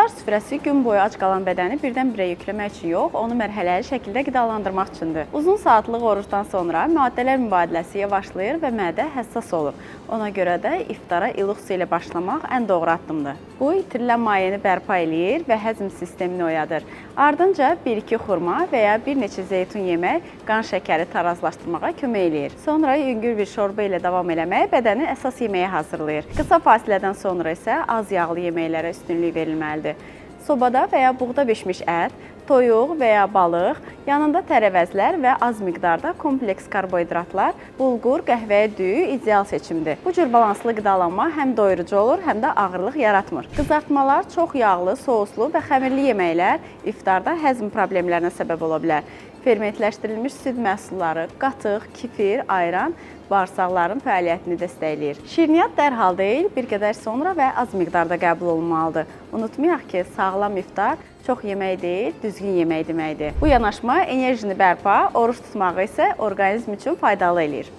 İftar süfrəsi gün boyu ac qalan bədəni birdən-birə yükləmək üçün yox, onu mərhələli şəkildə qidalandırmaq üçündür. Uzun saatlıq orucdan sonra maddələr mübadiləsi yavaşlayır və mədə həssas olur. Ona görə də iftara ilıq su ilə başlamaq ən doğru addımdır. Bu, itirilən mayeni bərpa eləyir və həzm sistemini oyadır. Ardınca 1-2 xurma və ya bir neçə zeytun yemək qan şəkəri tarazlaşdırmağa kömək eləyir. Sonra yüngül bir şorba ilə davam eləmək bədəni əsas yeməyə hazırlayır. Qısa fasilədən sonra isə az yağlı yeməklərə üstünlük verilməlidir. Sobada və ya buğda bişmiş ət, toyuq və ya balıq, yanında tərəvəzlər və az miqdarda kompleks karbohidratlar, bulgur, qəhvəyi düyü ideal seçimdir. Bu cür balanslı qidalanma həm doyurucu olur, həm də ağırlıq yaratmır. Qızartmalar, çox yağlı, souslu və xəmirli yeməklər iftarda həzm problemlərinə səbəb ola bilər. Fermentləşdirilmiş süd məhsulları, qatıq, kefir, ayran bağırsaqların fəaliyyətini dəstəkləyir. Şirniyyat dərhal deyil, bir qədər sonra və az miqdarda qəbul olunmalıdır. Unutmayaq ki, sağlam iftar çox yemək deyil, düzgün yemək deməkdir. Bu yanaşma enerjini bərpa, oruc tutmağı isə orqanizm üçün faydalı eləyir.